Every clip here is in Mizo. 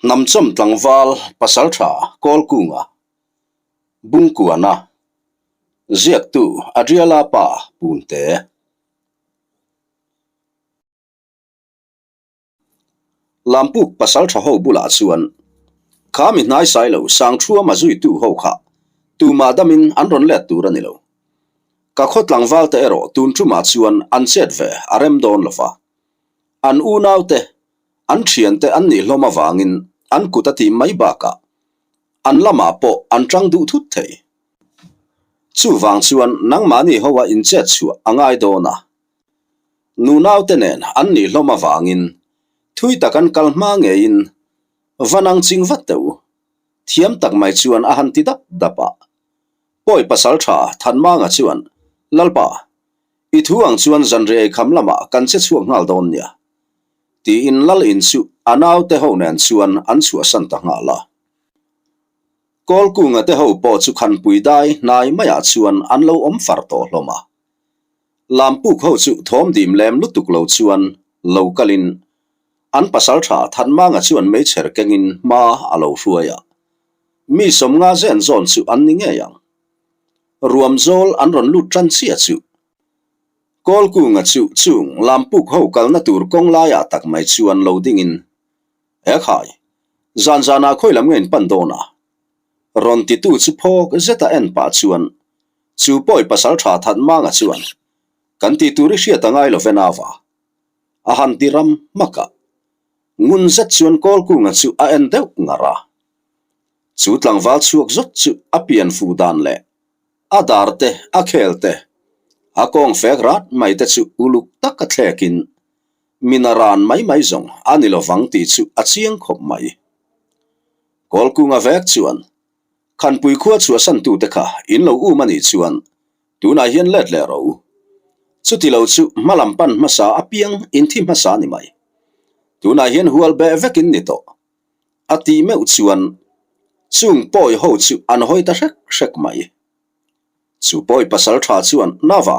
Hnamchawm tlangval pasaltha Kawlkunga Bungkuana ziaktu Adriala pa Punte. Lampuk pasaltha ho bulah chuan kha mi hnaisai lo Sangthuama zuitu ho kha tumah damin an rawn let tur a ni lo. Ka khaw tlangval te erawh tun tumah chuan an chet ve a rem dawn lo va. An unaute, an thiante an nih hlawm avangin an kut a tih mai bakah an lamah pawh an tang duh thut thei. Chuvang chuan nangmahni hoa inchet chhuah a ngai dawn a. Nunaute nen an nih hlawm avangin thui tak an kal hma ngeiin va nang ching vat teh u. Thiam tak mai chuan a han ti dap dap a. Pawi pasal tha Thanmanga chuan, Lalpa, i thu ang chuan zanriah ei kham lamah kan che chhuak nghal dawn nia. Tiin Lal in chu a naute ho nen chuan an chhuahsan ta nghal a. Kawlkunga te ho pawh chu khanpui dai hnai maiah chuan an lo awm far tawh hlawm a. Lampuk ho chu thawm dim lem lutuk lo chuan lo kalin an pasal tha Thanmanga chuan meichher kengin hma a lo hruai a. Mi sawmnga zen zawn chu an ni ngei ang. Ruam zawl an rawn lut tan chiah chu. Kawlkunga chu chung Lampuk ho kalna tur kawng laiah tak mai chuan lo dingin, Ekhai, zan zanah khawi lam nge in pan dawn a? Rawn titu chu phawk zeta en pah chuan chu pawi pasal tha that manga chuan kan tih tur i hriat a ngai lo ve nava a han ti ram hmak a. Ngun zet chuan Kawlkunga chu a en deuh ngar a. Chu tlangval chhuak zawt chu a pian fuh dan leh a dar te, a khel te, a kawng fek rat mai te chu uluk taka thlekin min a ran mai mai zawng a ni lovang tih chu a chiang khawp mai. Kawlkunga vek chuan, Khanpui khua chhuahsantute kha in lo um a nih chuan tunah hian let leh rawh u. Chuti lo chu hma lam pan hmasa apiang in thi hmasa a ni mai. Tunah hian hual beh vek in ni tawh. A tih meuh chuan chung pawi ho chu an hawi ta hrek hrek mai. Chu pawi pasal tha chuan, Nava,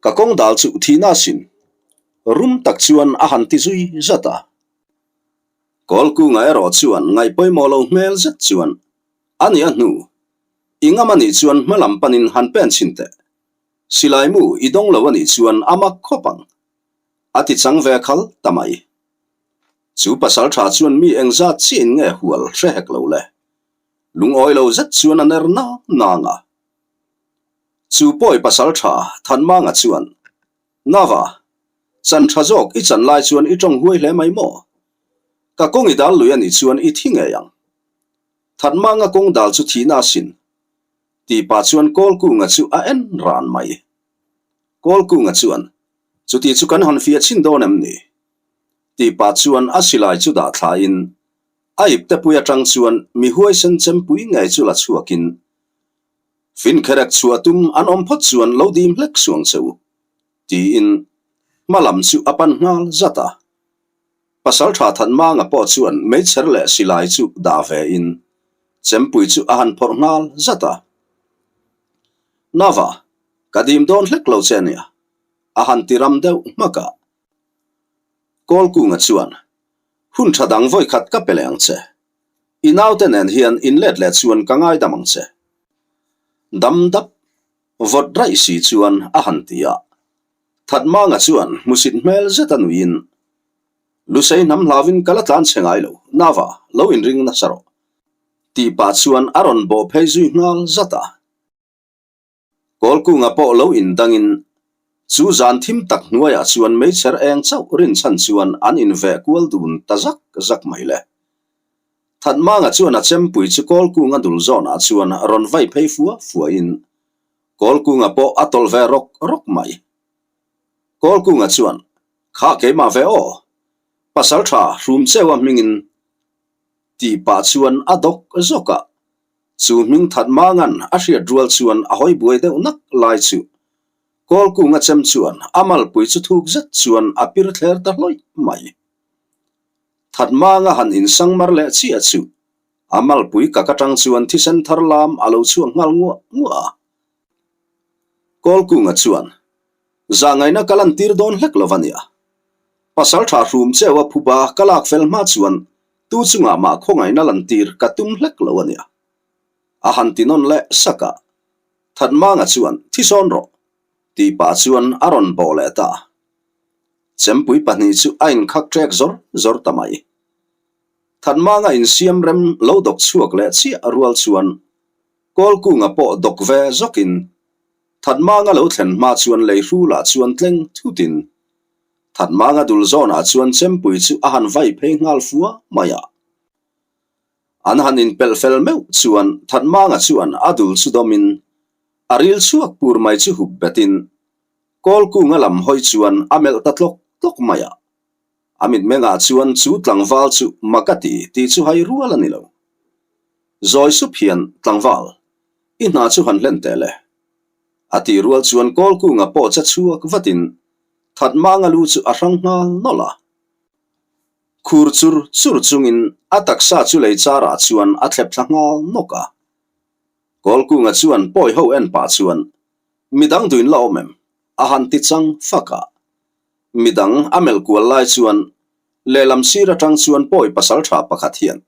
ka kawng dal chu thihna asin. Rum tak chuan a han ti zui zat a. Kawlkunga erawh chuan ngaih pawimawh lo hmel zet chuan a ni a hnu. I ngam a nih chuan hma lam panin han pen chhin teh. Silai mu i dawng lo a nih chuan a mak khawp ang. A ti chang ve khal ta mai. Chu pasal tha chuan mi engzat chiah in nge hual hre hek lo le. Lungawi lo zet chuan a ner nang nang a. Chu pawi pasal tha Thanmanga chuan Nava, chan tha zawk i chan lai chuan i tawng huai hle mai maw? Ka kawng i dal lui a nih chuan i thi ngei ang. Thatmanga kawng dal chu thihna asin. Tih pah chuan Kawlkunga chu a en ran mai. Kawlkunga chuan, Chuti chu kan han fiah chhin dawn em ni? Tih pah chuan a silai chu dah thlain a iptepui atang chuan mi huaisen chempui ngei chu la chhuakin Finkherek chhuah tum an awm phawt chuan lo dim hlek suang che u, tiin hma lam chu a pan nghal zat a. Pasal tha Thanmanga pawh chuan meichher leh silai chu dah ve in chempui chu a han phawrh nghal zat a. Nava, ka dim dawn hlek lo che nia, a han ti ram deuh hmak a. Kawlkunga chuan, Hun tha dang vawikhat ka pe leh ang che. I naute nen hian in let leh chuan ka ngaidam ang che. Dam dap vawt raih si chuan a han ti a. Thatmanga chuan hmusit hmel zet a nuiin, Lusei hnam hlauvin ka la tlan che ngai lo, Nava, lo inring nasa rawh. Tih pah chuan a rawn bawh phei zui nghal zat a. Kawlkunga pawh lo indangin chu zan thim tak hnuaiah chuan meichher eng chauh rinchhan chuan an inveh kual dun ta zak zak mai le. Thatmanga chuan a chempui chu Kawlkunga dul zawnah chuan rawn vai phei fua fuain Kawlkunga pawh a tawlh ve rawk rawk mai. Kawlkunga chuan, Kha keimah ve aw, pasal tha hrum cheu a hmingin tih pah chuan a dawk zawk a. Chu hming that mangan a hriat rual chuan a hawi buai deuh nak lai chu Kawlkunga chem chuan a malpui chu thuk zet chuan a pir thler ta hlawih mai. That manga han insang mar leh chiah chu a malpui kak atang chuan thisen thar lam a lo chhuak nghal nguah nguah a. Kawlkunga chuan zahngaihna ka lantir dawn hlek lo a nia. Pasal tha hrum cheu a phuba ka lak fel hma chuan. Tu chungah mah khawngaihna lantir ka tum hlek lo a nia. A han ti nawn leh sak a. Thatmanga chuan, Thi sawn rawh! tih pah chuan a rawn bawh leh ta. Chempui pahnih chu a inkhak ṭek zawr zawr ta mai. Thatmanga insiam rem lo dawk chhuak leh chiah rual chuan Kawlkunga pawh dawk ve zawkin Thatmanga lo thlen hma chuan lei hrulah chuan tleng thutin Thatmanga dul zawnah chuan chempui chu a han vai phei nghal fua mai a. An han inpelh fel meuh chuan Thatmanga chuan a dul chu dawmin a ril chhuak pur mai chu hup betin Kawlkunga lam hawi chuan a melh ta tlawk tlawk mai a. A mitmengah chuan chu tlangval chu mak a ti tih chu hai rual a ni lo. Zawi sup hian, Tlangval, i hna chu han hlen teh le. A tih rual chuan Kawlkunga pawh che chhuak vatin Thatmanga lu chu a hrang nghal nawlh a. Khur chur chur chungin a taksa chu lei charah chuan a thlep thla nghal nawk a. Kawlkunga chuan pawi ho en pah chuan, Midang duin la awm em? a han ti chang fak a. Midang a melh kual lai chuan lehlam sir atang chuan pawi pasal tha pakhat hian,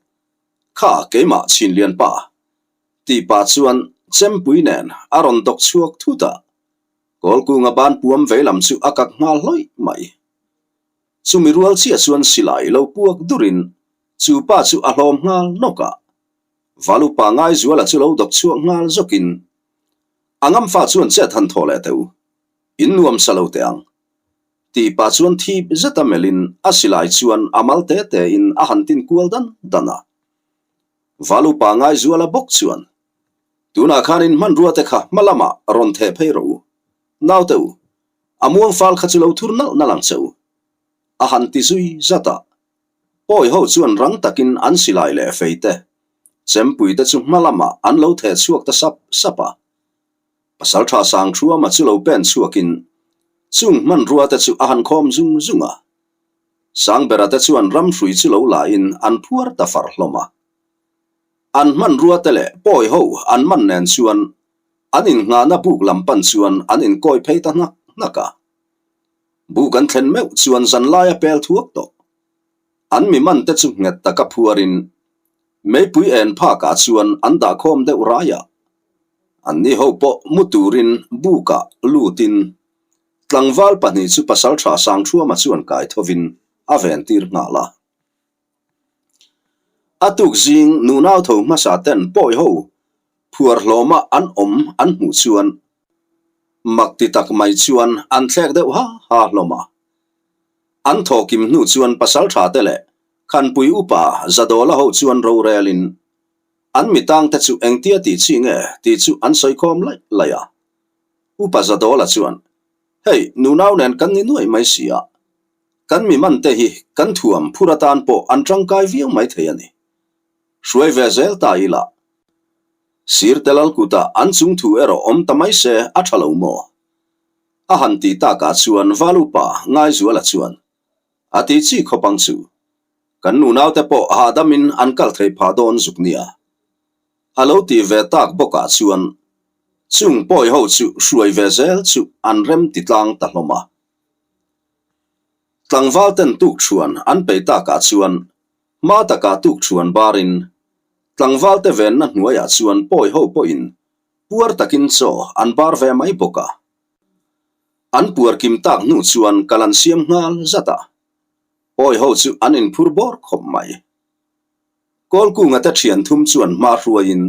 Kha keimah chhinlian pa tih pah chuan chempui nen a rawn dawk chhuak thut a. Kawlkunga ban puam veilam chu a kak nghal hlawih mai. Chumi rual chiah chuan silai lo puak durin chu pa chu a hlawm nghal nawk a. Valupa Ngaizuala chu lo dawk chhuak nghal zawkin a ngamfa chuan chet han thaw leh teh u, in nuam sa lo teh ang tih pah chuan thip zeta melhin a silai chuan a mal te te in a han tin kual dan dan a. Valupa Ngaizuala bawk chuan Tunah khan in hmanrua te kha hma lamah rawn theh phei rawh u, naute u, a muang fal kha chu lo thur nalh nalh ang che u, a han ti zui zat a. Pawi ho chuan rang takin an silai leh fei te, chempui te chu hma lamah an lo theh chhuak ta sap sap a. Pasaltha Sangthuama chu lo pen chhuakin chung hmanrua te chu a han khawm zung zung a. Sangbera te chuan ramhrui chu lo lain an phuar ta far hlawm a. An hmanrua te leh pawi ho an man nen chuan an innghahna buk lam pan chuan an inkawi phei ta hnak hnak a. Buk an thlen meuh chuan zanlai a pel thuak tawh. An mi man te chu nghet taka phuarin meipui en phakah chuan an dahkhawm deuh rai a. Anni ho pawh mu turin bukah lutin tlangval pahnih chu pasaltha Sangthuama chuan kai thovin a ventir nghal a. A tuk zing nunau tho hmasa ten pawi ho phuar hlawma an awm an hmuh chuan mak ti tak mai chuan an thlek deuh ha ha hlawm a. An thawkim hnu chuan pasaltha te leh Khanpui upa Zadawla ho chuan rorelin an mitang te chu engtia tih chi nge tih chu an sawi khawm laih laih a. Upa Zadawla chuan, Hei, nunau nen kan ni nuaih mai si a, Kan mi man te hi kan thuam phur atan pawh an tangkai viau mai thei a ni. Hruai ve zel ta ila. Sir te lal kutah an chung thu erawh awm ta mai se a tha lo maw? A han ti takah chuan Valupa Ngaizuala chuan a ti chi khawp ang chu. Kan nunaute pawh hahdamin an kal thei phah dawn zuk nia. A lo ti ve tak bawkah chuan chung pawi ho chu hruai ve zel chu an rem ti tlang ta hlawm a. Tlangval ten tukṭhuan an peih takah chuan hma takah tukṭhuan barin tlangval te venna hnuaiah chuan pawi ho pawhin puar takin chaw an bar ve mai bawk a. An puar kim tak hnu chuan kal an siam nghal zat a, pawi ho chu an inphur bawr khawp mai. Kawlkunga te ṭhian thum chuan hma hruaiin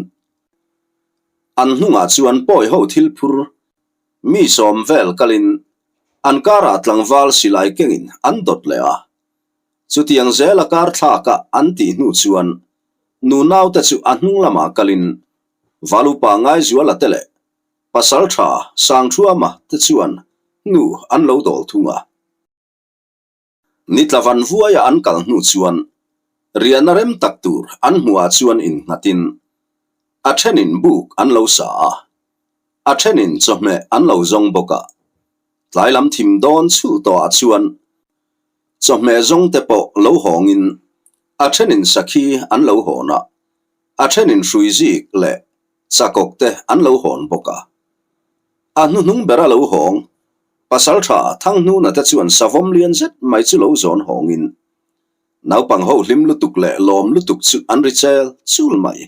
an hnungah chuan pawi ho thil phur Mi sawm vel kalin an karah tlangval silai kengin an dawt leh a. Chutiang zela kar thlaka an tih hnu chuan nu naute chu a hnung lamah kalin Valupa Ngaizuala te leh Pasaltha Sangthuama te chuan hnu an lo dawl thung a. Nitla van vuaia an kal hnu chuan riahna rem tak tur an hmuhah chuan innghatin a thenin buk an lo sa a, a thenin chawhmeh an lo zawng bawk a. Tlai lam thim dawn chhulh tawhah chuan chawhmeh zawng te pawh lo hawngin a thenin sakhi an lo hawn a, a thenin hrui zik leh chakawk te an lo hawn bawk a. A hnuhnung bera lo hawng, Pasaltha Thanghnuna te chuan savawm lian zet mai chu lo zawn hawngin. Naupang ho hlim lutuk leh lawm lutuk chu an ri chel chul mai.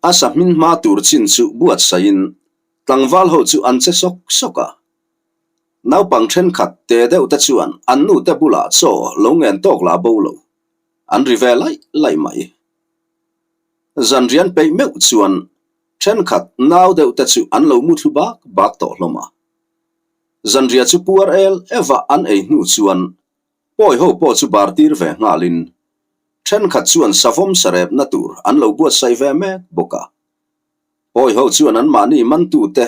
A sa hmin hma tur chin chu buatsaihin tlangval ho chu an che sawk sawk a. Naupang thenkhat te deuh te chuan an nu te bulah chaw lo ngen tawk lah bo lo, an ri ve laih laih mai. Zanrian peih meuh chuan thenkhat nau deuh te chu an lo mu thlu bak bak tawh hlawm a. Zanriah chu puar el eva an ei hnu chuan pawi ho pawh chu bar tir ve nghalin thenkhat chuan savawm sarepna tur an lo buatsaih ve mek bawk a. Pawi ho chuan anmahni mantute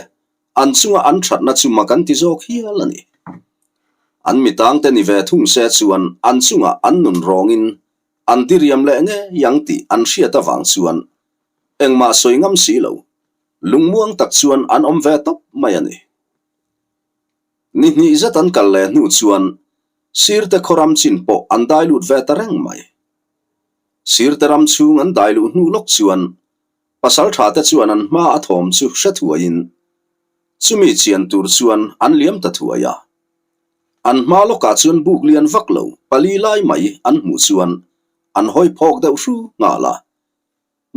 an chunga an thatna chu mak an ti zawk hial a ni. An mitangte ni ve thung se chuan an chungah an nun rawngin an diriam leh ngei ang tih an hriat avang chuan engmah sawi ngam si lo, lungmuang tak chuan an awm ve tawp mai a ni. Ni hnih zet an kal leh hnu chuan Sirte khaw ram chin pawh an dai lut ve ta reng mai. Sirte ram chhung an dai luh hnu lawk chuan Pasal tha te chuan an hma a thawm chu hre thuaiin chumi chian tur chuan an liam ta thuai a. An hma lawkah chuan buk lian vak lo pali lai mai an hmuh chuan an hawi phawk deuh hru nghal a.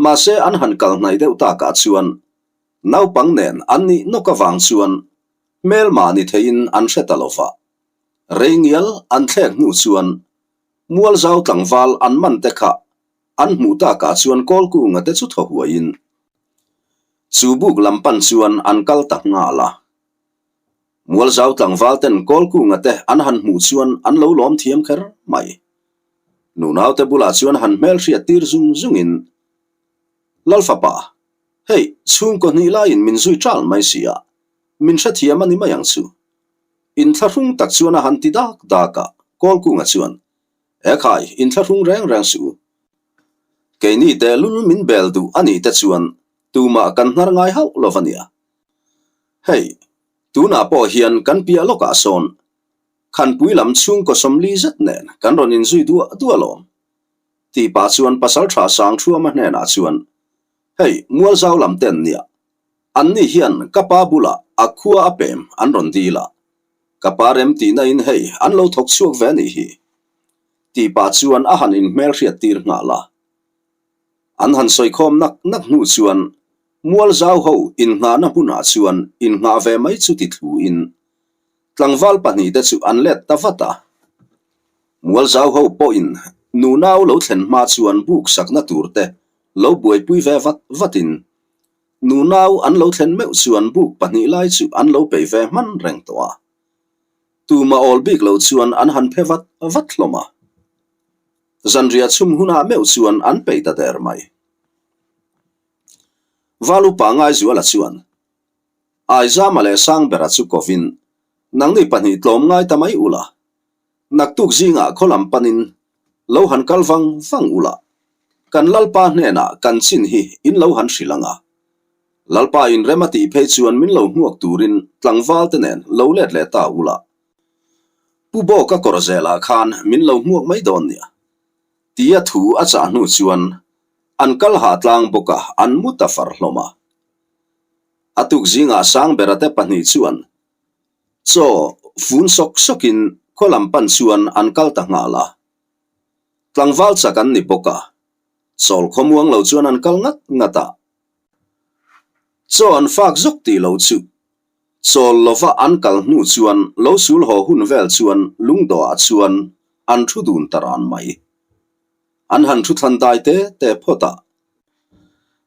Mahse an han kal hnaih deuh takah chuan naupang nen an nih nawk avang chuan hmelma ni theiin an hre ta lo va. Rei ngial an thlek hnu chuan Mualzau tlangval an man te kha An hmuh takah chuan Kawlkunga te chu thaw huaiin chu buk lam pan chuan an kal ta nghal a. Mualzau tlangval ten Kawlkunga te an han hmuh chuan an lo lawm thiam kher mai. Nunau te bulah chuan han hmelhriat tir zung zungin, Lalfapa, hei chhungkaw hnih laiin min zui ṭal mai si a, min hrethiam a ni mai ang chu. Inthlahrung tak chuan a han ti dak dak a, Kawlkunga chuan, Ekhai, inthlahrung reng reng suh u. Keini tehlul min bel duh a nih te chuan tumah kan hnar ngai hauh lo va nia. Hei, tunah pawh hian kan piah lawkah sawn Khanpui lam chhungkaw sawmli zet nen kan rawn inzui duah duah alawm. Tih pah chuan Pasalṭha Sangṭhuama hnenah chuan, Hei, Mualzau lam te an nia. Anni hian ka pa bulah a khua a pem an rawn dil a. Ka pa rem tihna in hei an lo thawk chhuak ve anih hi. Tih pah chuan a han inhmelhriat tir nghal a. An han sawikhawm nak nak hnu chuan Mualzau ho innghahna hmunah chuan innghah ve mai chu ti thlu in tlangval pahnihte chu an let ta vat a. Mualzau ho pawhin nunau lo thlen hma chuan buk sakna tur te lo buaipui ve vat vatin Nunau an lo thlen meuh chuan buk pahnih lai chu an lo peih ve hman reng tawh a. Tuma awl bik lo chuan an han phe vat vat hlawm a. Zanriah chhum hunah meuh chuan an peih ta der mai. Val upa Ngaizuala chuan Aizama leh Sangbera chu kovin, Nangni pahnih tlawm ngai ta mai ula, Naktuk zingah khaw lam panin lo han kal vang vang ula, kan Lalpa hnenah kan chin hi in lo han hrilh ang a. Lalpa in rem a tih phei chuan min lo hmuak turin tlangval te nen lo let leh ta ula. Pu Bawka kawr zelah khan min lo hmuak mai dawn nia. Tia thu a chah hnu chuan an kal hah tlang bawk a, an mu ta far hlawm a. A tuk zingah Sangbera te pahnih chuan Chaw fun sawk sawkin khaw lam pan chuan an kal ta nghal a. Tlangval chak an ni bawk a, chawl khawmuang lo chuan an kal ngat ngat a. Chaw an fak zawk tih lo chu chawl lova an kal hnu chuan lo sul haw hun vel chuan lungdawhah chuan an thu dun ta ran mai. An han thu thlan dai te te phawt a.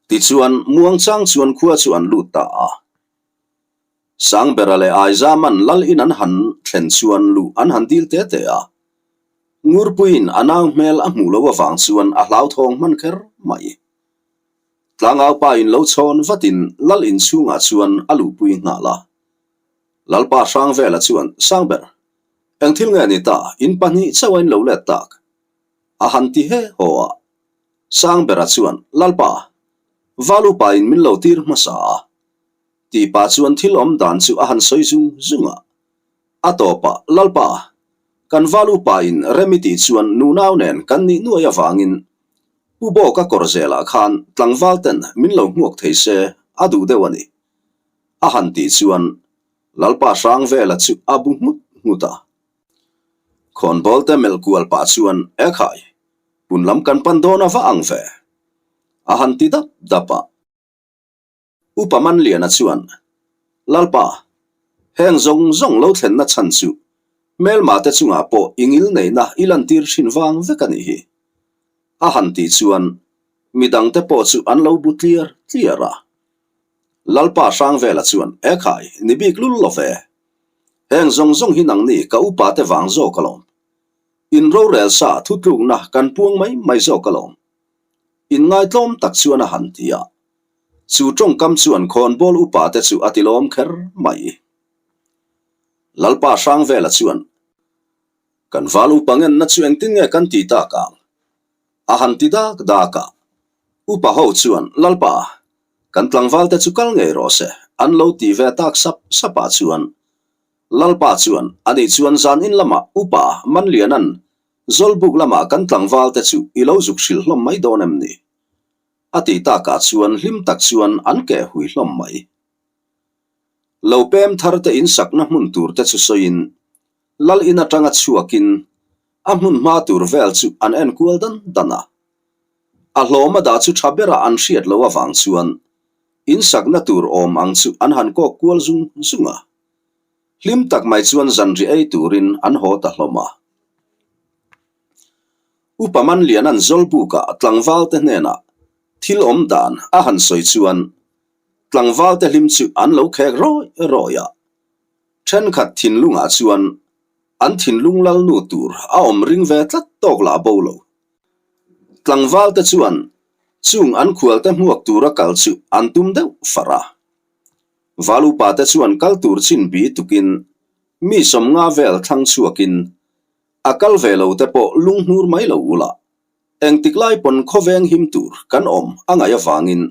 Tichuan muangchang chuan khua chu an lut ta a. Sangbera leh Aizaman lal in an han thlen chuan luh an han dil te te a. Ngurpuiin a nau hmel a hmuh loh avang chuan a hlauthawng hman kher mai. Tlangaupa in lo chhawn vatin lal in chhungah chuan a luhpui nghal a. Lalpa Hrangvela chuan, Sangber, eng thil nge ni ta, in pahnih chauh a in lo let tak? A han ti he haw a. Sangbera chuan, Lalpa, Valupa in min lo tir hmasa a. Tih pah chuan thil awm dan chu a han sawi zung zung a. A tawpah, Lalpa, kan val upa in rem i tih chuan nunau nen kan nih nuai avangin Pu Bawka kawr zelah khan tlangval ten min lo hmuak thei se a duh deuh a ni. A han tih chuan Lalpa Hrangvela chu a bu nghut nghut a. Khawnbawl te melh kual pah chuan, Ekhai, pun lam kan pan dawn a va ang ve, a han ti dap dap a. Upa Manliana chuan, Lalpa, heng zawng zawng lo thlenna chhan chu hmelma te chungah pawh i ngil neihna i lantir thin vang vek a nih hi. A han tih chuan midangte pawh chu an lo bu tliar tliar a. Lalpa Hrangvela chuan, Ekhai, ni bik lul lo ve. Heng zawng zawng hi nangni ka upa te vang zawk alawm. In rorel sa thutlukna kan puang mai mai zawk alawm. Inngaitlawm tak chuan a han ti a. Chu tawngkam chuan khawnbawl upa te chu a tilawm kher mai. Lalpa Hrangvela chuan, Kan val upa ngenna chu engtin nge kan ti tak ang? A han ti dak dak a. Upa ho chuan, Lalpa, kan tlangval te chu kal ngei rawh se, an lo ti ve tak sap sap ah chuan Lalpa chuan, Ani chuan zan in lamah upa Manliana'n Zawlbuk lamah kan tlangval te chu i lo zuk hrilh hlawm mai dawn em ni? A ti takah chuan hlim tak chuan an keh hui hlawm mai. Lo pem thar te insakna hmun tur te chu sawiin Lal in atanga chhuakin a hmun hma tur vel chu an en kual dan dan a. A hlawm a dah chu tha bera an hriat loh avang chuan insakna tur awm ang chu an han kawk kual zung zung a. Hlim tak mai chuan zanri ei turin an haw ta hlawm a. Upa Manliana'n Zawlbuka tlangvalte hnenah thil awm dan a han sawi chuan tlangvalte hlim chu an lo khek rawih rawih a. Thenkhat thinlungah chuan an thinlung lalnu tur a awm ring ve tlat tawk lah bo lo. Tlangvalte chuan chung an khualte hmuak tura kal chu an tum deuh far a. Val upate chuan kal tur chin bi tukin mi sawmnga vel thlang chhuakin A kal ve lo te pawh lunghnur mai lo ula, engtik lai pawn khawveng him tur kan awm a ngaih avangin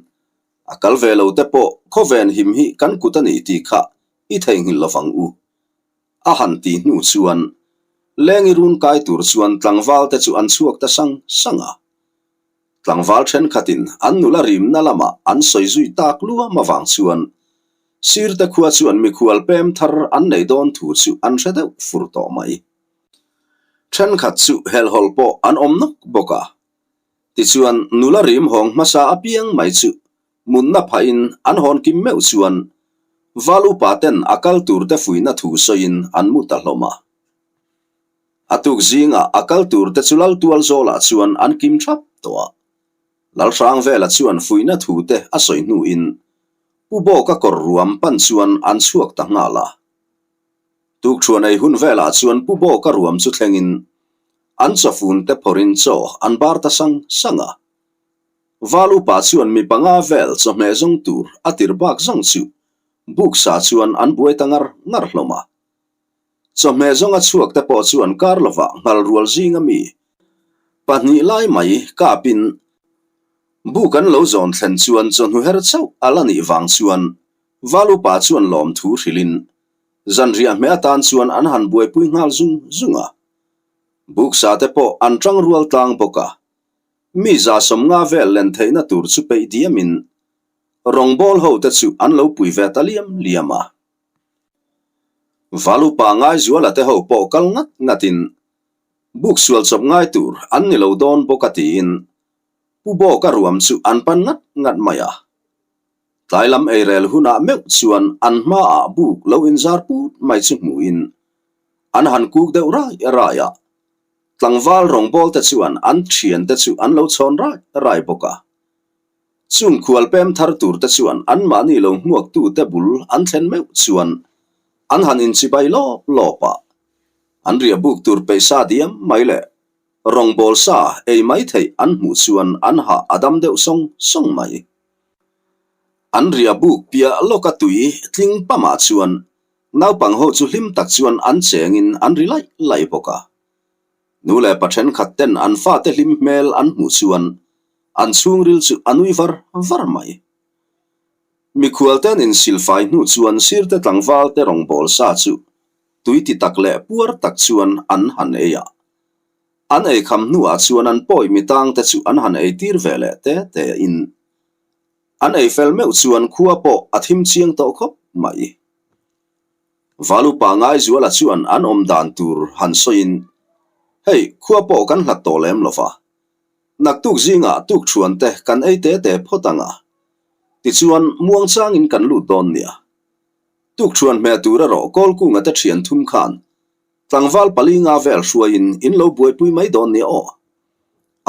a kal ve lo te pawh khawven him hi kan kut a ni tih kha i theihnghilh lovang u. A han ti hnu chuan Lengi run kai tur chuan tlangval te chu an chhuak ta sang sang a. Tlangval thenkhatin an nula rimna lamah an sawi zui tak luam avang chuan Sirte khua chuan mikhual pem thar an nei dawn thu chu an hre deuh fur tawh mai. Thenkhat chu helhhawlh pawh an awm nawk bawk a. Tichuan nula rim hawng hmasa apiang mai chu munna phahin an hawn kim meuh chuan Val upa ten a kal tur te fuihna thu sawiin an mu ta hlawm a. A tuk zingah a kal tur te chu Lal tual zawlah chuan an kim thap tawh a. Lalhrangvela chuan fuihna thu te a sawi hnuin Pu Bawka kawr ruam pan chuan an chhuak ta nghal a. Tukṭhuan ei hun velah chuan Pu Bawka ruam chu thlengin an chawfun te phawrhin chaw an bar ta sang sang a. Val upa chuan mi panga vel chawhmeh zawng tur a tir bak zawng chu buk sa chuan an buai ta ngar ngar hlawm a. Chawhmeh zawnga chhuak te pawh chuan kar lovah nghal rual zinga mi pahnih lai mai kapin buk an lo zawn thlen chuan chawhnu her chauh a la nih vang chuan Val upa chuan lawmthu hrilhin zanriah hmeh atan chuan an han buaipui nghal zung zung a. Buk sa te pawh an tang rual tlang bawk a, mi za 50 vel len theihna tur chu peih diamin rawngbawl ho te chu an lo pui ve ta liam liam a. Valupa Ngaizuala te ho pawh kal ngat ngatin buk sual chawp ngai tur an ni lo dawn bawk a tiin Pu Bawka ruam chu an pan ngat ngat mai a. Tlai lam eirel hunah meuh chuan an hmaah buk lo inzar put mai chu hmuhin an han kuk deuh rai rai a. Tlangval rawngbawl te chuan an thiante chu an lo chhawn rai rai bawk a. Chung khual pem thar tur te chuan anmahni lo hmuaktu te bul an thlen meuh chuan an han inchibai lawp lawp a. An riah buk tur peih sa diam mai leh rawngbawl sa ei mai theih an hmuh chuan an hah a dam deuh sawng sawng mai. An riah buk piah lawka tui tling pamah chuan naupang ho chu hlim tak chuan an chengin an ri laih laih bawk a. Nu leh pa thenkhat ten an fate hlim hmel an hmuh chuan an chhungril chu a nui var var mai. Mikhual ten insilfai hnu chuan sirte tlangval te rawngbawl sa chu tui ti tak leh puar tak chuan an han ei a. An ei kham hnuah chuan an pawi mitang te chu an han ei tir ve leh te te in. An ei fel meuh chuan khua pawh a thim chiang tawh khawp mai. Valupa Ngaizuala chuan an awm dan tur han sawiin. Hei, khua pawh kan hlat tawh lem lo va. Naktuk zingah tukṭhuan te kan ei te te phawt ang a. Tichuan, muangchangin kan lut dawn nia. Tukṭhuan hmeh tur erawh Kawlkunga te ṭhian thum khan tlangval pali nga vel hruaiin in lo buaipui mai dawn nia aw.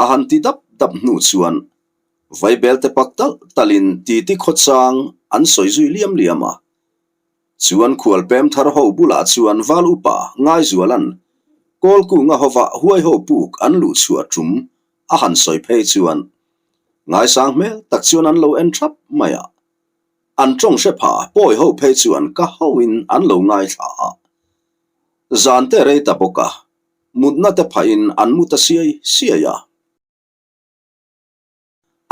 A han ti dap dap hnu chuan Vaibel te pak talh talhin titi khawchang an sawi zui liam liam a. Chuan khualpem thar ho bulah chuan val upa Ngaizuala'n Kawlkunga hova huai ho puk an luh chhuah tum a han sawi phei chuan ngaisang hmel tak chuan an lo en thap mai a. An tawng hre pha pawi ho phei chuan ka hoin an lo ngaithla a. Zan te rei ta bawk a, mutna te phahin an mu ta siai siai a.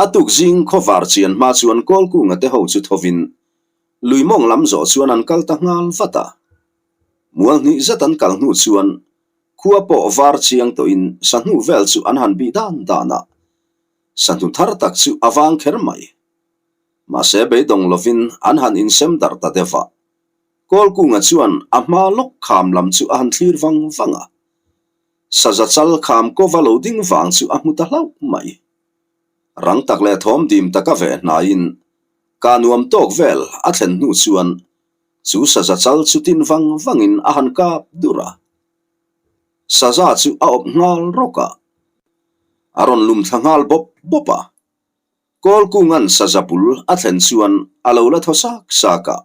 A tuk zing khawvar chian hma chuan Kawlkunga te ho chu thovin lui mawng lam zawh chuan an kal ta nghal vat a. Mual hnih zet an kal hnu chuan khua pawh var chiang tawhin sahnu vel chu an han bih dan dan a, sahnu thar tak chu a vang kher mai. Mahse beidawng lovin an han insem darh ta deuh a. Kawlkunga chuan a hma lawk kham lam chu a han thlir vang vang a. Saza chal kham kova lo ding vang chu a hmu ta hlauh mai. Rang tak leh thawm dim taka ve hnaiin ka nuam tawk vel a thlen hnu chuan chu saza chal chu tin vang vangin a han kap dur a. Saza chu a awp nghal rawk a, a rawn lum thla nghal bawp bawp a. Kawlkunga'n saza bul a thlen chuan a lo la thaw sak sak a,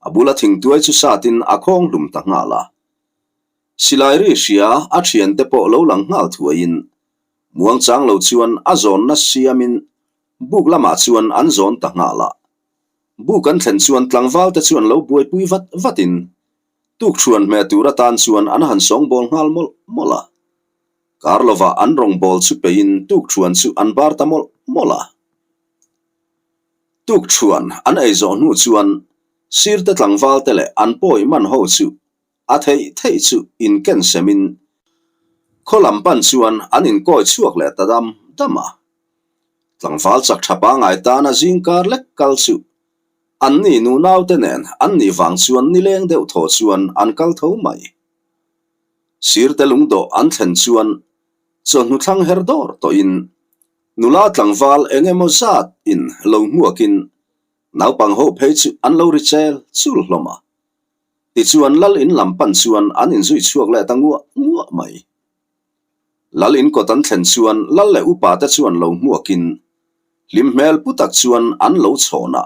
a bula thingtuai chu satin a khawng hlum ta nghal a. Silai ri hria a thiante pawh lo lang nghal thuaiin muangchang lo chuan a zawnna siamin buk lamah chuan an zawn ta nghal a. Buk an thlen chuan tlangval te chuan lo buaipui vat vatin tukṭhuan hmeh tur atan chuan an han sawngbawl nghal mawlh mawlh a. Kar lovah an rawngbâwl chu peiin tukṭhuan chu an bar ta mawlh mawlh a. Tukṭhuan an ei zawh hnu chuan sirte tlangval te leh an pawi man ho chu A theih theih chu inken semin khaw lam pan chuan an inkawi chhuak leh ta dam dam a. Tlangval chak tha pangai tana zingkar lek kal chu an ni nunaute nen an nih vang chuan nileng deuh thaw chuan an kal tho mai. Sirte lungdawh an thlen chuan chawhnu thlang her dawr tawhin nula tlangval eng emaw zat in lo hmuakin naupang ho phei chu an lo ri chel chul hlawm a. Tichuan Lal in lam pan chuan an inzui chhuak leh ta nguah nguah mai. Lal in kawt an thlen chuan Lal leh upa te chuan lo hmuakin hlim hmel pu tak chuan an lo chhawn a.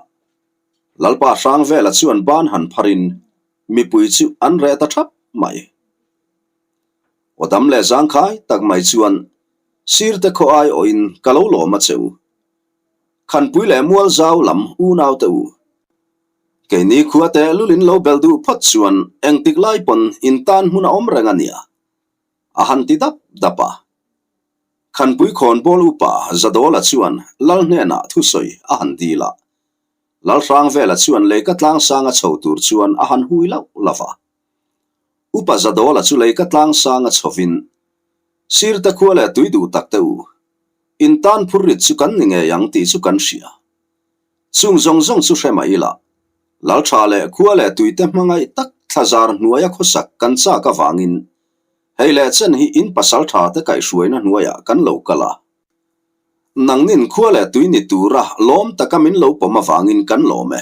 Lalpa Hrangvela chuan ban han pharin mipui chu an reh ta thap mai. Aw dam leh zangkhai tak mai chuan sir te khaw ai awhin ka lo lawm a che u. Khanpui leh mual zau lam unau te u. Keini khua te lulin lo bel duh phawt chuan engtik lai pawn in tan hmun a awm reng a nia, a han ti dap dap a. Khanpui khawnbawl upa Zadawla chuan Lal hnenah thusawi a han dil a. Lal Hrangvela chuan leika tlangsang a chho tur chuan a han hui lauh lauh a. Upa Zadawla chu leika tlangsang a chhovin, Sirte khua leh tui duh tak te u, in tan phurrit chu kan ni ngei ang tih chu kan hria. Chung zawng zawng chu hre mah ila, Laltha leh khua leh tuite hmangaih tak thlazar hnuaia khawsak kan chak avangin hei leh chen hi in pasaltha te kaihhruaina hnuaiah kan lo kal a. Nangnin khua leh tui ni tura lawm taka min lo pawm avangin kan lawm e.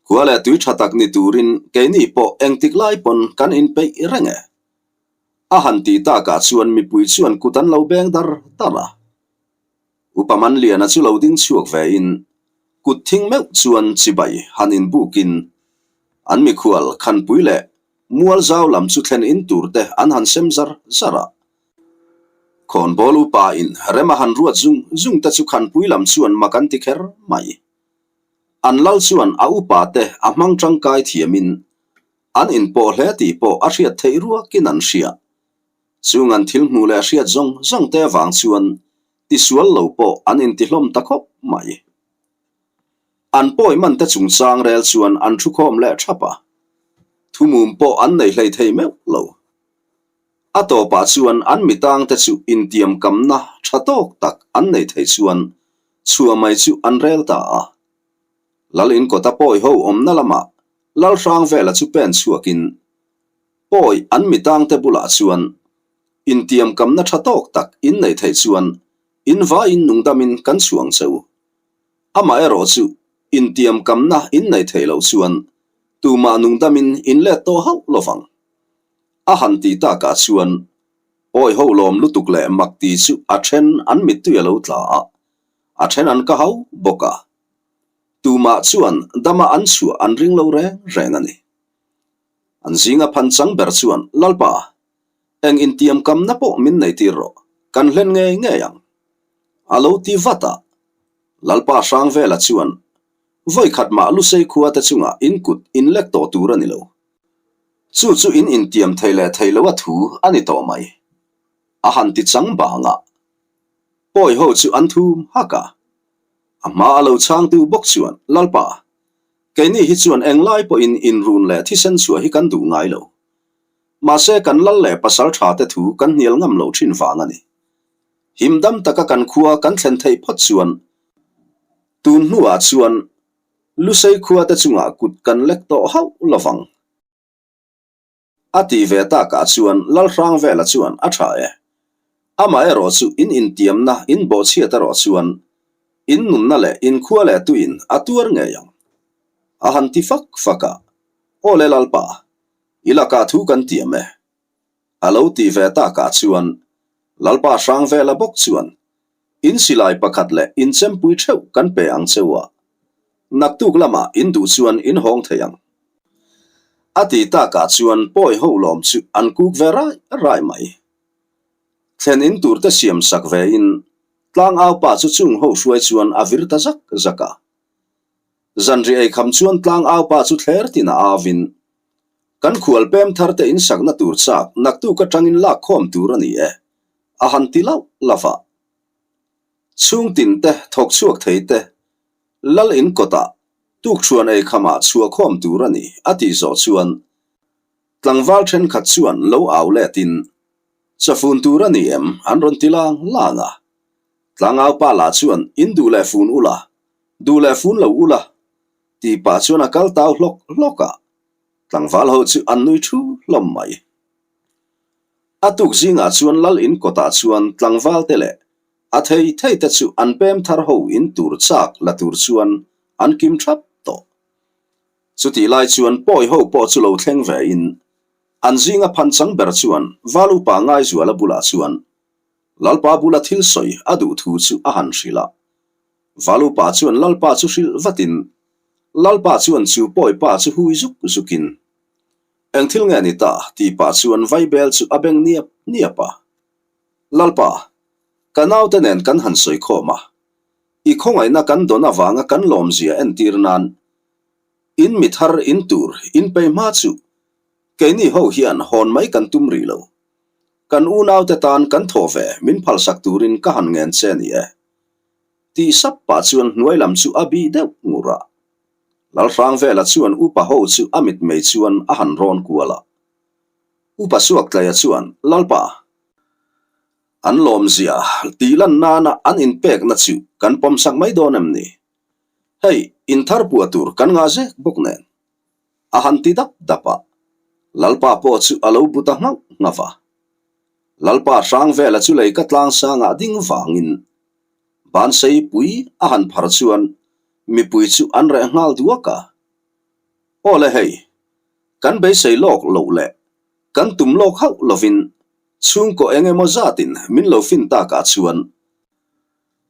Khua leh tui tha tak ni turin keini pawh engtik lai pawn kan inpeih reng e. A han ti takah chuan mipui chuan kut an lo beng dar dar a. Upa Manliana chu lo ding chhuak ve in kut thing meuh chuan chibai han inbukin an mikhual Khanpui leh Mualzau lam chu thlen in tur te an han sem zar zar a. Khawnbawl upa in rem a han ruat zung zung te chu Khanpui lam chuan mak an ti kher mai. An lal chuan a upa te a hmang tangkai thiamin an inpawh hle tih pawh a hriat theih ruakin an hria. Chung an thil hmuh leh hriat zawng zawng te avang chuan tisual lo pawh an intihlawm ta khawp mai. An pawi man te chungchang rel chuan an thukhawm leh thap a, thumum pawh an nei hlei thei meuh lo. A tawpah chuan an mitang te chu intiamkamna tha tawk tak an nei thei chuan chhuah mai chu an rel ta a. Lal inkawta pawi ho awmna lamah Lalhrangvela chu pen chhuakin Pawi an mitangte bulah chuan. Intiamkamna tha tawk tak in neih theih chuan in vaiin nungdamin kan chhuang che u. Amaherawh chu intiamkamna in neih theih loh chuan tumah nungdamin in let tawh hauh lovang. A han ti takah chuan awi ho lawm lutuk leh mak ti chu a then an mittui a lo tla a, a then an ka hau bawk a. Tumah chuan dama an chhuah an ring lo reng reng a ni. An zinga phan chang ber chuan, Lalpa, eng intiamkamna pawh min neitir rawh, kan hlen ngei ngei ang. A lo ti vat a. Lalpa Hrangvela chuan, Vawi khat mah Lusei khua te chungah in kut in lek tawh tur a ni lo. Chu chu in intiam thei leh thei lo a thu a ni tawh mai. A han ti chang bang a. Pawi ho chu an thum hak a. A hma a lo chhangtu bawk chuan, Lalpa, keini hi chuan englai pawhin inrun leh thisen chhuah hi kan duh ngai lo. Mahse kan lal leh pasal tha te thu kan hnial ngam loh thin vang a ni. Him dam taka kan khua kan thlen theih phawt chuan tun hnuah chuan Lusei khua te chungah kut kan lek tawh hauh lovang. A ti ve takah chuan Lalhrangvela chuan a tha e. Amaherawh chu in intiamna in bawhchhiat erawh chuan in nunna leh in khua leh tuin a tuar ngei ang. A han ti fak fak a, Aw le Lalpa, i lakah thu kan tiam e. A lo ti ve takah chuan Lalpa Hrangvela bawk chuan In silai pakhat leh in chempui theuh kan pe ang che u a, naktuk lamah in duh chuan in hawng thei ang. A ti takah chuan pawi ho lawm chu an kuk ve rai rai mai. Thlen in tur te siam sak ve in tlangau pa chu chung ho hruai chuan a vir ta zak zak a. Zanri ei kham chuan tlangau pa chu thler tin a au in, Kan khual pem thar te in sakna tur chak naktuk atangin lak khawm tur a ni e. A han ti lauh lauh a. Chhungtin te thawk chhuak thei te Lal in kawtah tukṭhuan ei khamah chhuah khawm tur a ni a tih zawh chuan tlangval thenkhat chuan lo au letin Chafun tur a ni em an rawn ti lang lang a. Tlangau pa lah chuan in duh leh fun ula, duh leh fun lo ula tih pah chuan a kal tau hlawk hlawk a. Tlangval ho chu an nui thu hlawm mai. A tuk zingah chuan lal in kawtah chuan tlangval te leh a thei thei te chu an pem thar ho in tur chak la tur chuan an kim thap tawh. Chutih lai chuan pawi ho pawh chu lo thleng ve in an zinga phan chang ber chuan val upa Ngaizuala bulah chuan Lalpa bula thil sawi a duh thu chu a han hrilh a. Val upa chuan Lalpa chu hrilh vatin Lalpa chuan chu pawi pa chu hui zuk zukin Eng thil nge ni ta? tih pah chuan Vaibel chu a beng niap niap a. Lalpa, ka naute nen kan han sawi khawm a. I khawngaihna kan dawn avanga kan lawmzia entir nan in mi thar in tur in pei hma chu keini ho hian hawn mai kan tum rih lo. Kan unaute tan kan thaw ve min phalsak turin ka han ngen che ni e. Tih sap pah chuan hnuai lam chu a bih deuh ngur a. Lalhrangvela chuan upa ho chu a mitmei chuan a han rawn kual a. Upa Suaktlaia chuan, Lalpa, an lawmzia tih lan nana an inpekna chu kan pawmsak mai dawn em ni? Hei, inthar puah tur kan ngah zek bawk nen. A han ti dap dap a. Lalpa pawh chu a lo bu ta nghauh nghauh a. Lalpa Hrangvela chu lei ka tlang sangah ding vangin Bansei pui a han phar chuan mipui chu an reh nghal duak a. Aw le hei, kan beisei lawk loh leh kan tum lawk hauh lovin chhungkaw eng emaw zatin min lo fin takah chuan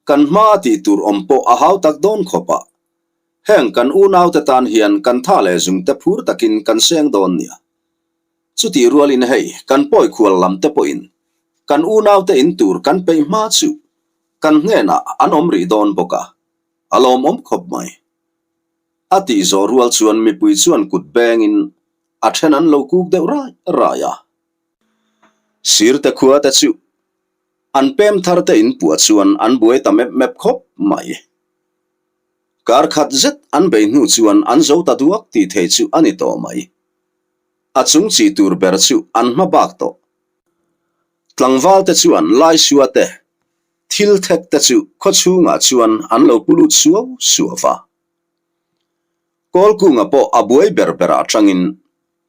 kan hma tih tur awm pawh a hau tak dawn khawp a. Heng kan unaute tan hian kan tha leh zungte phur takin kan seng dawn nia. Chutih rualin hei kan pawi khual lam te pawhin kan unaute in tur kan peih hma chu kan hnenah an awm rih dawn bawk a, a lawmawm khawp mai. A tih zawh rual chuan mipui chuan kut bengin a then an lo kuk deuh rai rai a. Sirte khua te chu an pem thar te in puah chuan an buai ta mep mep khawp mai. Kar khat zet an bei hnu chuan an zo ta duak tih thei chu a ni tawh mai. A chung chi tur ber chu an hma bak tawh. Tlangval te chuan Laisua te thil thek te chu khaw chhungah chuan an lo pu lut suau suau va. Kawlkunga pawh a buai ber berah atangin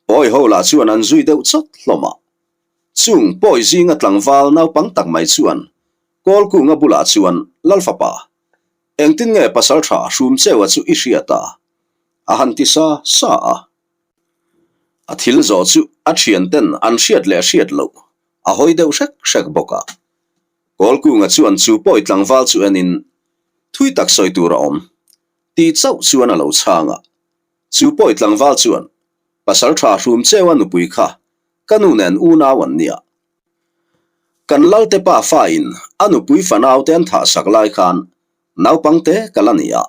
pawi ho lah chuan an zui deuh chawt hlawm a. Chung pawi zinga tlangval naupang tak mai chuan Kawlkunga bulah chuan, Lalfapa, engtin nge pasalṭha Hrumcheua chu i hriat a? a han ti sa sa a. A thil zawh chu a thianten an hriat leh hriat loh a hawi deuh hrek hrek bawk a. Kawlkunga chuan chu pawi tlangval chu enin thui tak sawi tur a awm tih chauh chuan a lo chhang a. Chu pawi tlangval chuan Pasalṭha Hrumcheua nupui kha ka nu nen unau an nia. Kan Lalte pa fain a nupui fanaute an thahsak lai khan naupangte ka la ni a.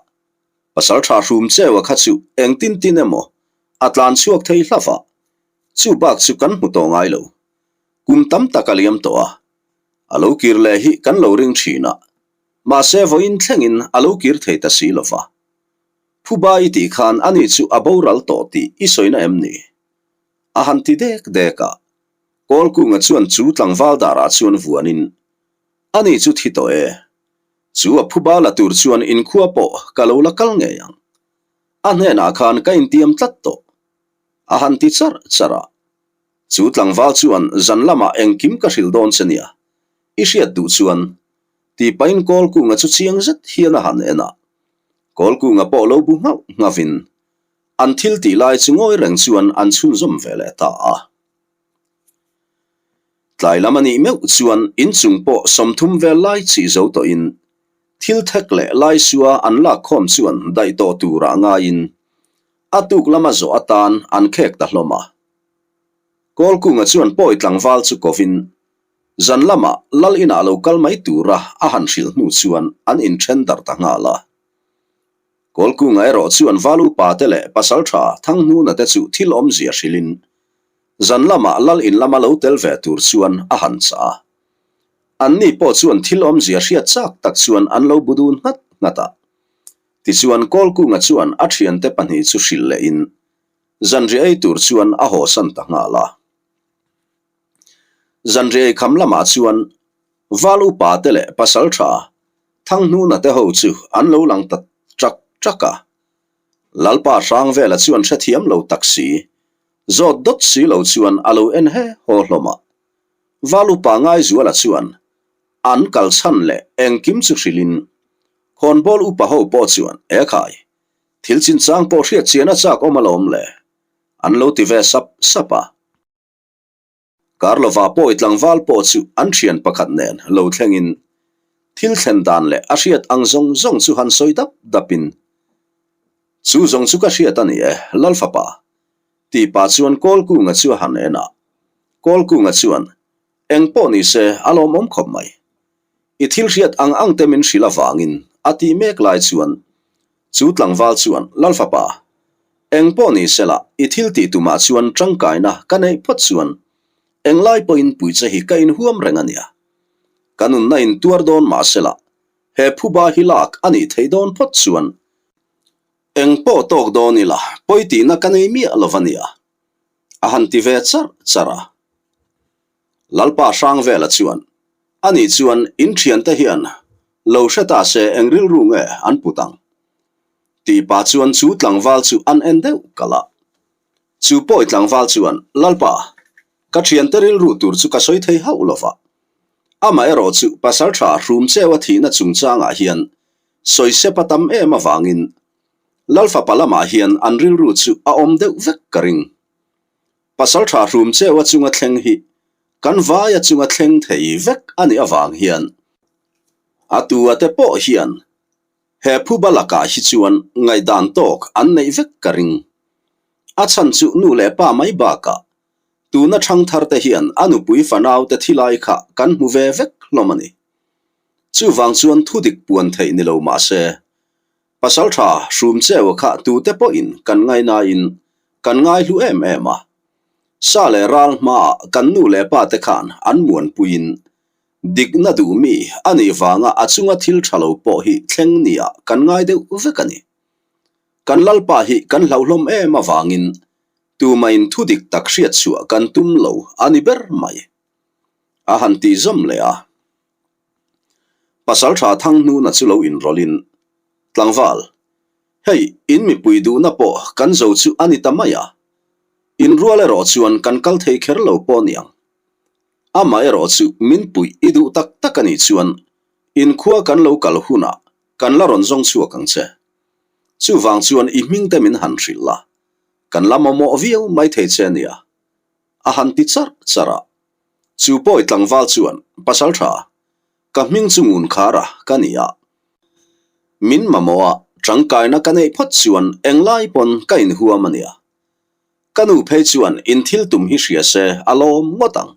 Pasalṭha Hrumcheua kha chu engtin tin emaw a tlan chhuak thei hlauh a, chu bak chu kan hmu tawh ngai lo. Kum tam tak a liam tawh a, a lo kir leh hi kan lo ring thin a, mahse vawiin thlengin a lo kir thei ta si lo va. Phuba i tih khan ani chu a boral tawh tih i sawina em ni? A han ti dek dek a, Kawlkunga chuan chu tlangval darah chuan vuanin, Ani chu thi tawh e. Chu a phuba la tur chuan inkhua pawh ka lo la kal ngei ang. A hnenah khan ka intiam tlat tawh. A han ti charh charh a. Chu tlangval chuan zan lamah engkim ka hrilh dawn che nia, i hriat duh chuan, tih pahin Kawlkunga chu chiang zet hian a han en a. Kawlkunga pawh lo bu nghauh nghavin an thil tih lai chu ngawi reng chuan an chhunzawm ve leh ta a. Tlai lam a nih meuh chuan inchung pawh 30 vel lai chih zo tawhin thil thek leh laisua an lak khawm chuan daih tawh turah ngaiin a tuk lama zawh atan an khek ta hlawm a. Kawlkunga chuan pawi tlangval chu kovin zan lamah lal inah lo kal mai tura a han hrilh hnu chuan an inthen darh ta nghal a. Kawlkunga erawh chuan val upa te leh pasaltha Thanghnuna te chu thil awmzia hrilhin zan lamah lal in lama lo tel ve tur chuan a han chah a. Anni pawh chuan thil awmzia hriat chak tak chuan an lo bu dun nghat nghat a. Tichuan Kawlkunga chuan a thiante pahnih chu hrilh lehin zanriah ei tur chuan a hawsan ta nghal a. Zanriah ei kham lamah chuan val upa te leh pasaltha Thanghnuna te ho chu an lo lang ta ṭak ṭak a. Lalpa Hrangvela chuan hrethiam lo tak si, zawt dawt si lo chuan a lo en he haw hlawm a. Val upa Ngaizuala chuan an kal chhan leh engkim chu hrilhin Khawnbawl upa ho pawh chuan, Ekhai, thil chinchang pawh hriat chian a chak awm alawm le, an lo ti ve sap sap a. Karlova pawi tlangval pawh chu an thian pakhat nen lo thlengin thil thlen dan leh a hriat ang zawng zawng chu han sawi dap dapin, Chu zawng chu ka hriat a ni e, Lalfapa, tih pah chuan Kawlkunga chu a han en a. Kawlkunga chuan, Eng pawh ni se, a lawmawm khawp mai. I thil hriat ang ang te min hrilh avangin a tih mek lai chuan chu tlangval chuan, Lalfapa, eng pawh ni sela i thil tih tumah chuan tangkaina ka neih phawt chuan englai pawhin pui che hi ka inhuam reng a nia. Ka nunna in tuar dawn mah sela he phuba hi lak a nih theih dawn phawt chuan eng pawh tawk dawn ila pawi tihna ka nei miah lo va nia, a han ti ve charh charh a. Lalpa Hrangvela chuan, Ani chuan in thiante hian lo hre ta se eng rilru nge an put ang? Tih pah chuan chu tlangval chu an en deuh kalh a. Chu pawi tlangval chuan, Lalpa, ka thiante rilru tur chu ka sawi thei hauh lo va. Amaherawh chu Pasaltha Hrumcheua thihna chungchangah hian sawisep a tam em avangin Lalfapa lamah hian an rilru chu a awm deuh vek ka ring. Pasaltha Hrumcheua chunga thleng hi kan vaia chunga thleng thei vek a nih avang hian a tu ate pawh hian he phuba lakah hi chuan ngaihdan tawk an neih vek ka ring. A chhan chu nu leh pa mai bakah tuna thangthar te hian a nupui fanau te thilai kha kan hmu ve vek hlawm a ni. Chuvang chuan thudik puan theih ni lo mah se Pasaltha Hrumcheua kha tute pawhin kan ngainain kan ngaihlu em em a. Sa leh ral hmaah kan nu leh pa te khan an muanpuiin dikna duh mi a nih vanga a chunga thil tha lo pawh hi thleng nia kan ngai deuh vek a ni. Kan Lalpa hi kan hlauhlawm em avangin tumahin thudik tak hriatchhuah kan tum lo a ni ber mai. A han tih zawm leh a. Pasaltha Thanghnuna chu lo inrawlhin, Tlangval, hei in mipui duhna pawh kan zo chu a ni ta mai a, inrual erawh chuan kan kal thei kher lo pawh niang. Amaherawh chu min puih i duh tak tak a nih chuan inkhua kan lo kal hunah kan la rawn zawng chhuak ang che. Chuvang chuan i hming te min han hrilh la, kan la mamawh viau mai thei che nia, a han ti charh charh a. Chu pawi tlangval chuan, Pasal tha, ka hming chu ngun khar a ka ni a. Min mamawh a, tangkaina ka neih phawt chuan englai pawn ka inhuam a nia. Ka nu phei chuan in thil tum hi hria se a lawm ngawt ang.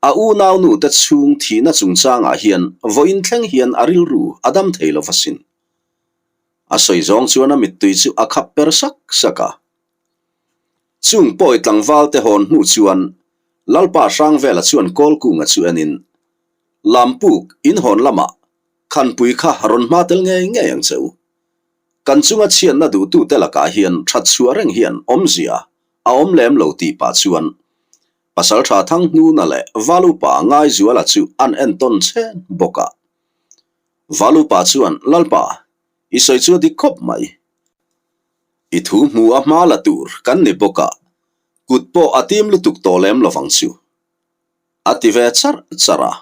A unau nu te chhung thihna chungchangah hian vawiin thleng hian a rilru a dam thei lo va sin. A sawi zawng chuan a mittui chu a khap per sak sak a. Chung pawi tlangval te hawn hnu chuan Lalpa Hrangvela chuan Kawlkunga chu enin, Lampuk in hawn lamah Khanpui kha rawn hma tel ngei ngei ang che u. Kan chunga chhiatna duhtute lakah hian that chhuah reng hian awmzia a awm lem lo tih pah chuan Pasaltha Thanghnuna leh Valupa Ngaizuala chu an entawn chhen bawk a. Valupa chuan, Lalpa, i sawi chu a dik khawp mai. I thu hmu a hma la tur kan ni bawk a, kut pawh a tim lutuk tawh lem lovang chu, a ti ve charh charh a.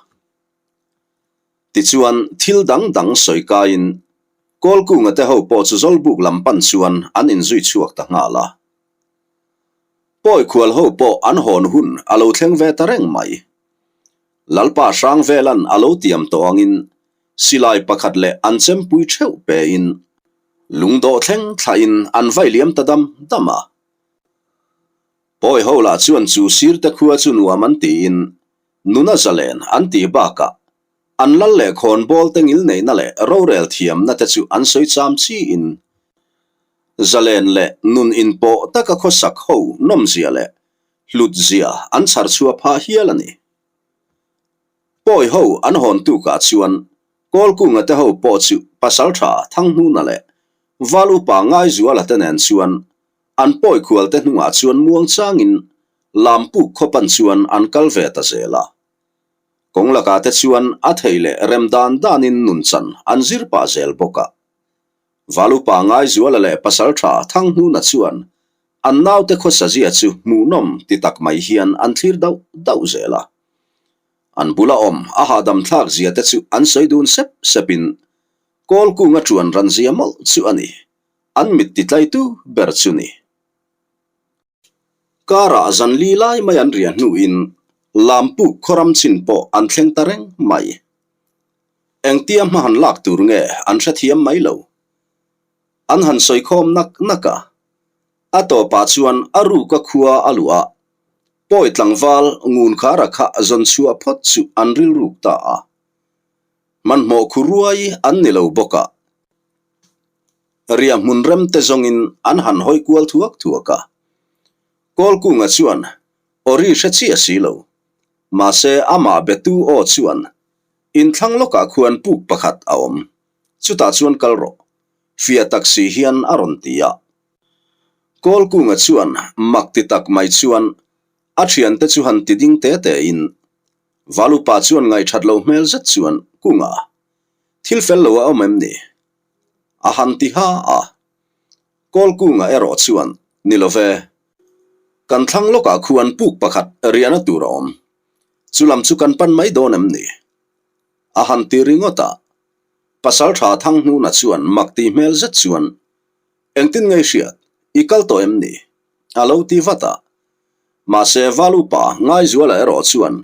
Tichuan, thil dang dang sawi kaiin Kawlkunga te ho pawh chu Zawlbuk lam pan chuan an inzui chhuak ta nghal a. Pawi khual ho pawh an hawn hun a lo thleng ve ta reng mai. Lalpa Hrangvelan a lo tiam tawh angin silai pakhat leh an chempui theuh pein lungdawh thleng thlahin an vai liam ta dam dam a. Pawi ho lah chuan chu sirte khua chu nuam an tiin Nuna zalen an tih bakah an lal leh khawnbawl te ngilneihna leh rorel thiamna te chu an sawi cham chiin zalen leh nun inpawh taka khawsak ho nawmzia leh hlutzia an chhar chhuah phah hial a ni. Pawi ho an hawn tukah chuan Kawlkunga te ho pawh chu Pasaltha Thanghnuna leh Val Upa Ngaizuala te nen chuan An pawi khual te hnungah chuan muang changin Lampuk khawpan chuan an kal ve ta zel a. Kawng lakah te chuan a thei leh rem dan danin nunchan an zir pah zel bawk a. Valupa Ngaizuala leh Pasaltha Thanghnuna chuan an naute khawsazia chu hmuhnawm ti tak mai hian an thlir dauh dauh zel a. An bula awm a hahdam thlak zia te chu an sawi dun sep sepin Kawlkunga ṭuan ran zia mawlh chu a ni. An mit titlaitu ber chu ni. Karah zan li lai mai an riah hnuin Lampuk khawram chin pawh an thleng ta reng mai. Engtia hma han lak tur nge an hrethiam mai lo. An han sawikhawm nak nak a. A tawpah chuan a ruka khua a luh a, pawi tlangval Ngunkhara kha zawn chhuah phawt chu an rilruk ta a. Hmanhmawh khu ruai an ni lo bawk a. Riah hmun rem te zawngin an han hawi kual thuak thuak a. Kawlkunga chuan aw ri hre chiah si lo. Mahse amah betu aw chuan inthlang lawkah khuan puk pakhat a awm. Chutah chuan kal rawh. Fiah tak si hian a rawn ti a. Kawlkunga chuan mak ti tak mai chuan a thiante chu han ti ding te te in Valupa chuan ngaihthat lo hmel zet chuan Kunga thil fel lo a awm em ni? A han ti ha a. Kawlkunga erawh chuan, Ni lo ve. Kan thlang lawkah khuan puk pakhat riahna tur a awm. Chu lam chu kan pan mai dawn em ni? A han ti ringawt a. Pasaltha Thanghnuna chuan mak ti hmel zet chuan, Engtin ngei hriat, i kal tawh em ni? A lo ti vat a. Mahse Valupa Ngaizuala erawh chuan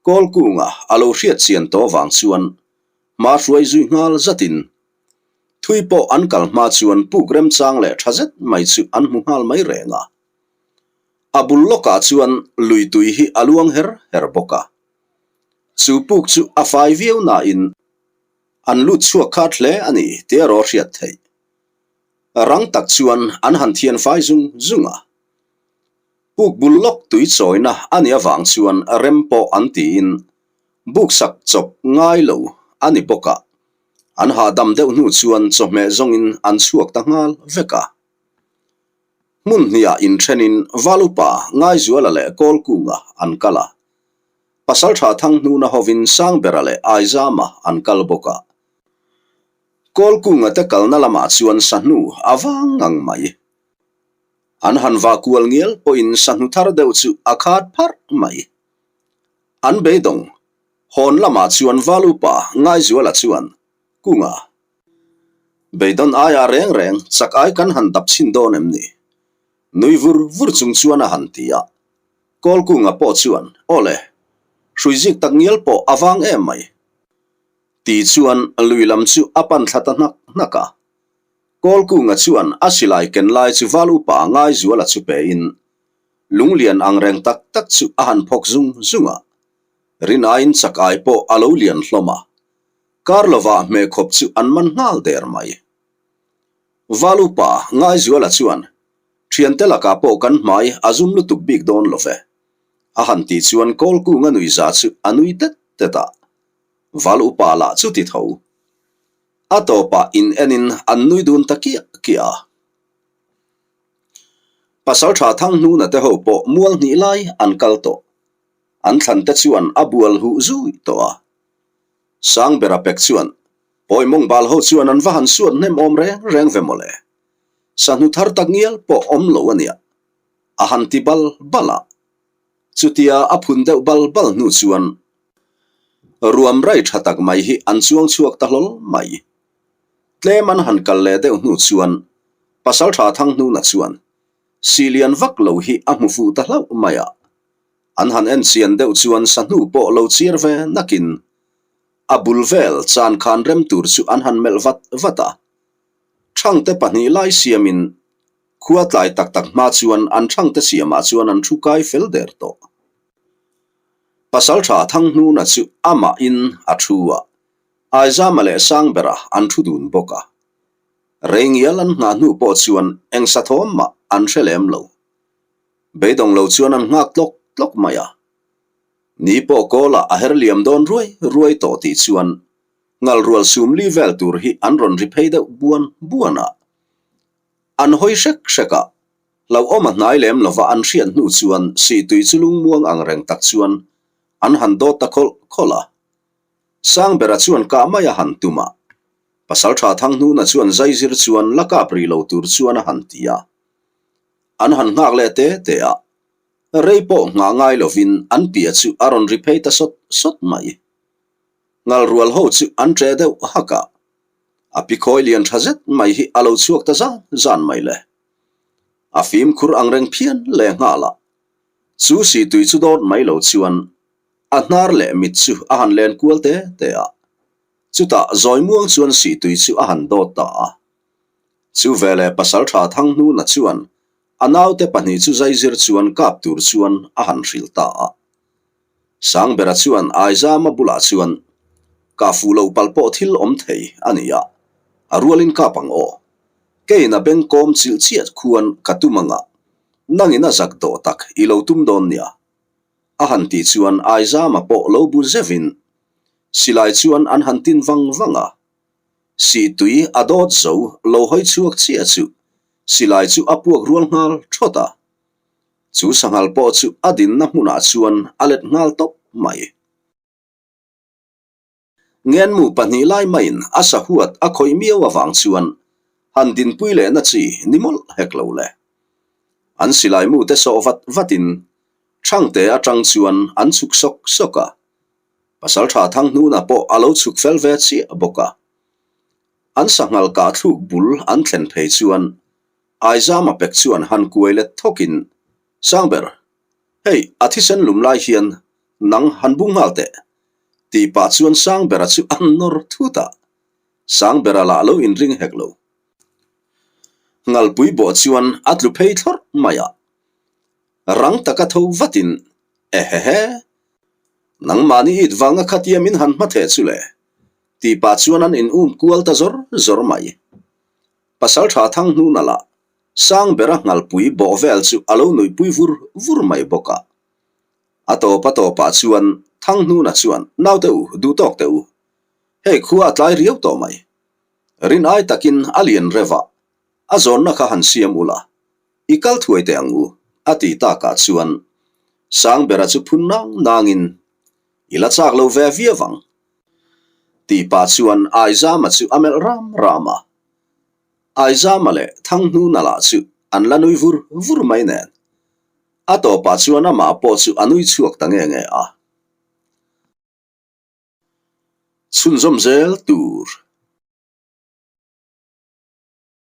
Kawlkunga a lo hriat chian tawh vang chuan hma hruai zui nghal zatin thui pawh an kal hma chuan puk remchang leh tha zet mai chu an hmu nghal mai reng a. A bul lawkah chuan lui tui hi a luang her her bawk a. Chu puk chu a fai viau nain an lut chhuak khat hle a ni tih erawh hriat theih. Rang tak chuan an han thian fai zung zung a. Puk bul lawk tui chawina a nih avang chuan rem pawh an tiin Buk sak chawp ngai lo a ni bawk a, an hahdam deuh hnu chuan chawhmeh zawngin an chhuak ta nghal vek a. Hmun hniah inthenin Valupa, Ngaizuala leh Kawlkunga an kal a. Pasaltha Thanghnuna hovin Sangbera leh Aizama an kal bawk a. Kawlkunga te kalna lamah chuan sahnu a vang ngang mai. An han vah kual ngial pawhin sahnu thar deuh chu a khat pharh mai. An beidawng hawn lamah chuan Valupa Ngaizuala chuan Kunga beidawn aia reng reng chak ai kan han dap chhin dawn em ni? Nui vur vur chung chuan a han ti a. Kawlkunga pawh chuan, Aw le, hrui zik tak ngial pawh a vang em mai. Ti chuan lui lam chu a pan thla ta hnak hnak a. Kawlkunga chuan a silai ken lai chu val upa Ngaizuala chu pein lunglian ang reng tak tak chu a han phawk zung zung a. Rinaiin chak ai pawh a lo lian hlawm a. Kar lovah hmehkhawp chu an man nghal der mai. Val upa Ngaizuala chuan Thiante lakah pawh kan hmai a zum lutuk bik dawn lo ve. A han tih chuan Kawlkunga nuihza chu a nui tet tet a. Val upa lah chu ti tho. A tawpah in enin an nui dun ta kiah kiah a. Pasaltha Thanghnuna te ho pawh mual hnih lai an kal tawh. An thlan te chuan a bual huh zui tawh a. Sangbera pek chuan Pawi mawng bal ho chuan an va han suat hnem awm reng reng ve mawle. Sahnu thar tak ngial pawh awm lo a nia. A han ti bal bal a. Chutia a phun deuh bal bal hnu chuan ruam rai tha tak mai hi an chuang chhuak ta hlawl mai. Tlem an han kal leh deuh hnu chuan Pasaltha Thanghnuna chuan silian vak lo hi a hmu fuh ta hlauh mai a. An han en chian deuh chuan sahnu pawh lo chir ve nakin a bul vel chan khan rem tur chu an han melh vat vat a. Thangte pahnih lai siamin khua tlai tak tak hma chuan an thangte siamah chuan an thu kai fel der tawh. Pasaltha Thanghnuna chu amahin a thu a, Aizama leh Sangbera an thu dun bawk a. Reingial an nghah hnu pawh chuan eng sathawm mah an hre lem lo. Beidawng lo chuan an nghak tlawk tlawk mai a. Ni pawh kawlah a her liam dawn ruai ruai tawh tih chuan ngalrual sumli vel tur hi an rawn ri phei deuh buan buan a. An hawi hrek hrek a, hlauhawm a hnai lem lova an hriat hnu chuan sihtui chu lungmuang ang reng tak chuan an han dawt ta khawlh khawlh a. Sangbera chuan kah mai a han tum a, Pasaltha Thanghnuna chuan zaizir chuan la kap rih lo tur chuan a han ti a. An han nghak leh te te a, rei pawh nghah ngai lovin an piah chu a rawn ri phei ta sawt sawt mai. Ngalrual ho chu an ṭe deuh hak a, a pikhawi lian ṭha zet mai hi a lo chhuak ta zan zan mai le. A fimkhur ang reng phian leh nghal a, chu sihtui chu dawt mai lo chuan a hnar leh mit chu a han len kual te te a, chutah zawi muang chuan sihtui chu a han dawt ta a. Chu veleh Pasalṭha Thanghnuna chuan a naute pahnih chu zaizir chuan kap tur chuan a han hrilh ta a. Sangbera chuan Aizama bulah chuan, Ka fuh lo palh pawh thil awm thei a ni a, a rualin kap ang aw. Keiin a beng kawm chilh chiah khuan ka tum ang a, nangin a zak dawh tak i lo tum dawn nia. A han tih chuan Aizama pawh lo bu zeuhin silai chuan an han tin vang vang a. Sihtui a dawt zo lo hawi chhuak chiah chu silai chu a puak rual nghal thawt a. Chu sanghal pawh chu a dinna hmunah chuan a let nghal tawp mai. Ngenmu pahnih lai maiin a sahuat a khawih miau avang chuan han dinpui lehna chi ni mawlh hek lo le. An silai mute sawh vat vatin Thangte atang chuan an chhuk sawk sawk a. Pasaltha Thanghnuna pawh a lo chhuk fel ve chiah bawk a. An sanghal kah thluk bul an thlen phei chuan Aizama pek chuan han kuai let thawkin, Sangber, hei a thisen lum lai hian nang han bung nghal teh, tih pah chuan Sangbera chu a nawr thut a. Sangbera lah lo inring hek lo. Ngalpui bawh chuan a tlu phei thlawrh mai a. Rang taka tho vatin, Ehehe! Nangmahni it vanga khatia min han hma theh chu le, tih pah chuan an in um kual ta zawr zawr mai. Pasaltha Thanghnuna lah Sangbera nghalpui bawh vel chu a lo nuihpui vur vur mai bawk a. A tawp a tawpah chuan Thanghnuna chuan, Naute u, duh tawk teh u. Hei khua a tlai riau tawh mai. Rin ai takin a lian rev a, a zawnna kha han siam ula, i kal thuai teh ang u, a ti takah chuan Sangbera chu phun nang nangin, I la chak lo ve viau ang. Tih pah chuan Aizama chu a melh ram ram a. Aizama leh Thanghnuna lah chu an la nui vur vur mai nen. A tawpah chuan amah pawh chu a nui chhuak ta nge nge a. Chhunzawm zel tur.